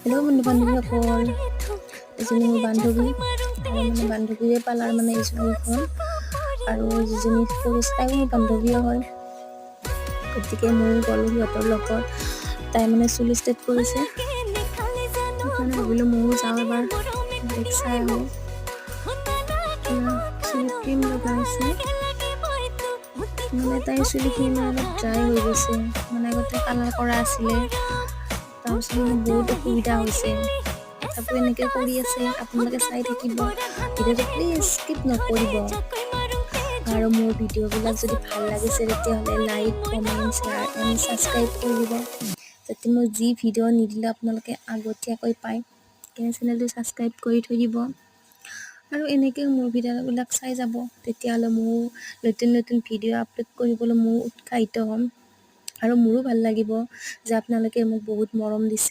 Hello' বন্ধু বান্ধৱীসকল, এজনী মোৰ বান্ধৱী আৰু মানে বান্ধৱীৰে পাৰ্লাৰ মানে এইখন আৰু যিজনী কৰিছে তাইও মোৰ বান্ধৱীয়ে হয়। গতিকে ময়ো গ'লোঁ সিহঁতৰ লগত। তাই মানে চুলি ষ্ট্ৰেট কৰিছে, সেইকাৰণে ভাবিলোঁ ময়ো যাওঁ, এবাৰ তাইক চাই আহোঁ। চুলিত ক্ৰীম লগাইছে। মানে তাইৰ চুলিখিনি মানে অলপ ড্ৰাই হৈ গৈছে, মানে আগতে কালাৰ কৰা আছিলে, তাৰপিছত মানে বহুত অসুবিধা হৈছে। তথাপিও এনেকৈ কৰি আছে। আপোনালোকে চাই থাকিব ভিডিঅ'টো, প্লিজ স্কিপ নকৰিব। আৰু মোৰ ভিডিঅ'বিলাক যদি ভাল লাগিছে, তেতিয়াহ'লে like, comment, share and subscribe কৰি দিব, যাতে মই যি ভিডিঅ' নিদিলেও আপোনালোকে আগতীয়াকৈ পায়। সেইকাৰণে চেনেলটো ছাবস্ক্ৰাইব কৰি থৈ দিব আৰু এনেকৈ মোৰ ভিডিঅ'বিলাক চাই যাব। তেতিয়াহ'লে ময়ো নতুন নতুন ভিডিঅ' আপলোড কৰিবলৈ ময়ো উৎসাহিত হ'ম আৰু মোৰো ভাল লাগিব যে আপোনালোকে মোক বহুত মৰম দিছে।